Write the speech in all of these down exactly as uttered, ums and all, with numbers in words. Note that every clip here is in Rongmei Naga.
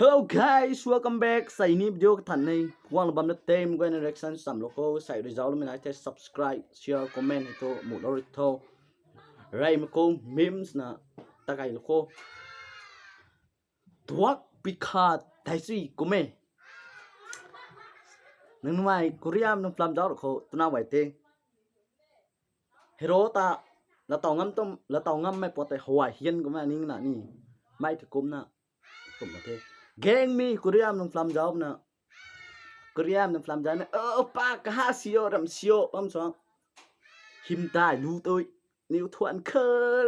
Hello guys, welcome back. Sai ni video kathan nei. Wang bam na tem gwen reaction sam lo ko. Sai result mi nai te subscribe, share, comment hei to mu lo ri tho. Rai ma ko memes na takai lo ko. Tuak pikha tai sui kume. Nang mai Korea nung film zau ko tuna wai te. Hero ta latau ngam tum latau ngam mai pot te hawai hian kume ning na ni. Mai thu kum na. Kum na the. Gang mi Korea nung film zau na. Korea nung film zau na. Oh pa kaha sio ram sio pam so. Him tai lu tui. Niu thuan kha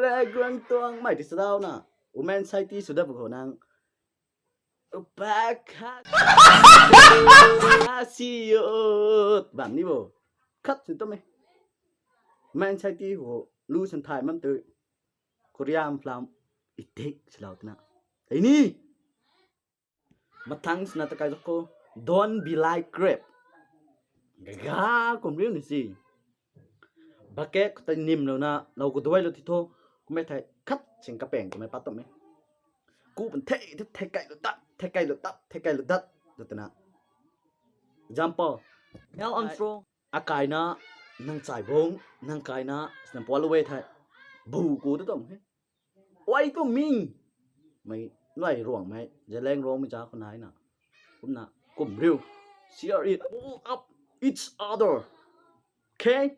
ra guang tuang mai ti sadau na. Women side ti sudap ko nang. Upa kha. Asi yo. Bam ni bo. Khat sin to me. Women side ti ho. Lu san thai mam tu. Korea film. Itik silau tna. Hei ni. Mathang sina takai zako. Don't be like crab. Gaga kum riu ni si. Bakek ta nim lo na, lo ko duai lo ti tho, kume thai khat sing kapeng kume pat to me. Ku pan the, the, the kai lo dat, the kai lo dat, the kai lo dat, do tana. Example, Neil Armstrong. Akai na, nang chai bung, nang kai na, sna pua lo we thai. Bu ku tu tong he. Wai tu ming. Mai, nai ruang mai, Zeliangrong mi cha ko nai na. Kum na, kum riu. Share it all up each other. Okay?